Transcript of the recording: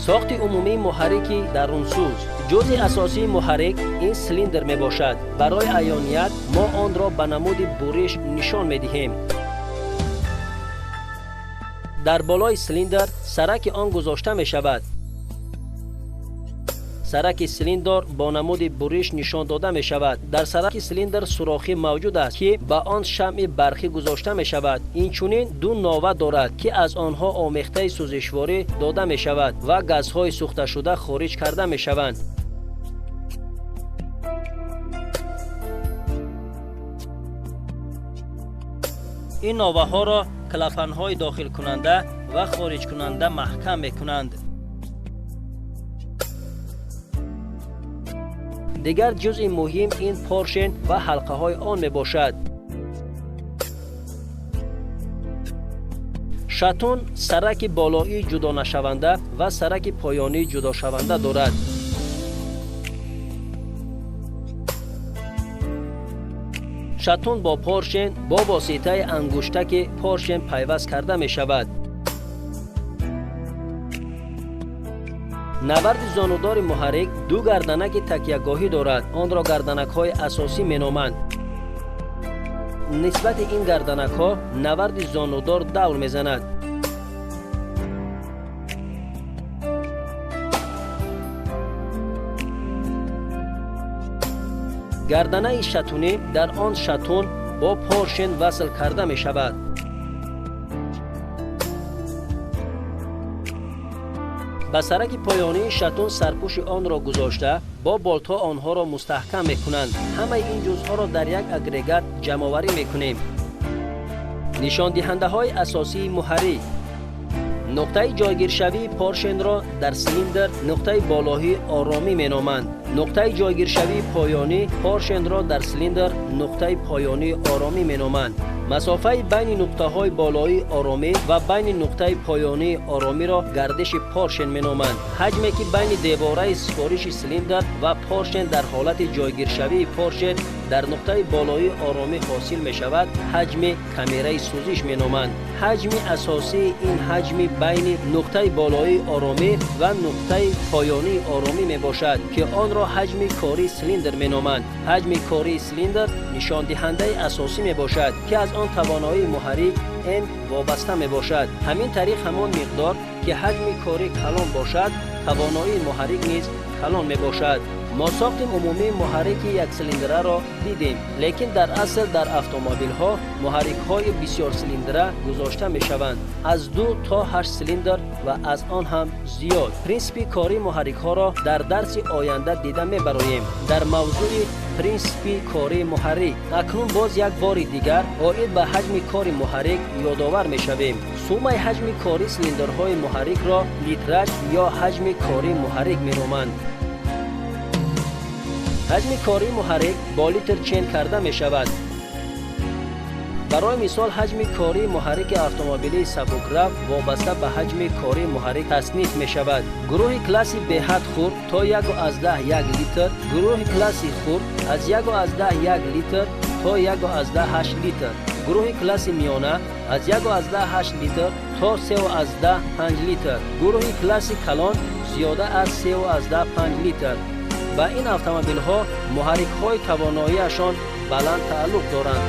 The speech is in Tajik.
Сохти умумии муҳаррики дарунсӯз. Ҷузъи асосии муҳаррик ин силиндр мебошад. Барои аёният мо онро ба намуди буриш нишон медиҳем. Дар болои силиндр сараки он гузошта мешавад. Сараки силиндр бо намуди буриш нишон дода мешавад. Дар сараки силиндр сурохӣ мавҷуд аст, ки ба он шамъи барқӣ гузошта мешавад. Инчунин ду нова дорад, ки аз онҳо омехтаи сӯзишворӣ дода мешавад ва газҳои сӯхташуда хориҷ карда мешаванд. Ин новаҳоро клапанҳои дохилкунанда ва хориҷкунанда маҳкам мекунанд. Дигар ҷузъи муҳим ин поршен ва ҳалқаҳои он мебошад. Шатун сараки болоии ҷудонашаванда ва сараки поёнии ҷудошаванда дорад. Шатун бо поршен бо воситаи ангуштаки поршен пайваст карда мешавад. Наварди зонудори муҳаррик ду гарданаки такягоҳӣ дорад. Онро гарданакҳои асосӣ меноманд. Нисбати ин гарданакҳо наварди зонудор давр мезанад. Гарданаи шатунӣ дар он шатун бо поршен васл карда мешавад. Ба сараки поёнии шатун сарпӯши онро гузошта, бо болтҳо онҳоро мустаҳкам мекунанд. Ҳамаи ин ҷузъҳоро дар як агрегат ҷамъоварӣ мекунем. Нишондиҳандаҳои асосии муҳаррик. Нуқтаи ҷойгиршавии поршенро дар силиндр нуқтаи болоии оромӣ меноманд. Нуқтаи ҷойгиршавии поёнӣ поршенро дар силиндр нуқтаи поёнии оромӣ меноманд. Масофаи байни нуқтаҳои болоии оромӣ ва байни нуқтаи поёнии оромиро гардиши поршен меноманд. Ҳаҷме ки байни девораи супориши силиндр ва поршен дар ҳолати ҷойгиршавии поршен дар нуқтаи болоии оромӣ ҳосил мешавад, ҳаҷми камераи сӯзиш меноманд. Ҳаҷми асосии ин ҳаҷми байни нуқтаи болоии оромӣ ва нуқтаи поёнии оромӣ мебошад, ки онро ҳаҷми кории силиндр меноманд. Ҳаҷми кории силиндр нишондиҳандаи асосӣ мебошад, ки аз он тавоноии муҳаррик М вобаста мебошад. Ҳамин тариқ ҳамон миқдор ки ҳаҷми корӣ калон бошад, тавоноии муҳаррик низ калон мебошад. Мо сохти умумии муҳаррики яксилиндраро дидем, лекин дар асл дар автомобилҳо муҳаррикҳои бисёрсилиндра гузошта мешаванд, аз 2 то 8 силиндр ва аз он ҳам зиёд. Принсипи кории муҳаррикҳоро дар дарси оянда дида мебароем дар мавзӯи принсипи кории муҳаррик. Акнун боз як бори дигар оид ба ҳаҷми кори муҳаррик ёдовар мешавем. Суммаи ҳаҷми кории силиндрҳои муҳаррикро литраж ё ҳаҷми кории муҳаррик меноманд. Ҳаҷми кории муҳаррик бо литр чен карда мешавад. Барои мисол, ҳаҷми кории муҳаррики автомобилии сабукрав вобаста ба ҳаҷми кории муҳаррик тасниф мешавад. Гурӯҳи класси беҳад хурд то 1,1 литр, гурӯҳи класси хурд аз 1,1 литр то 1,8 литр, гурӯҳи класси миёна аз 1,8 литр то 3,5 литр, гурӯҳи класси калон зиёда аз 3,5 литр. Ба ин автомобилҳо муҳаррикҳои тавоноиашон баланд тааллуқ доранд.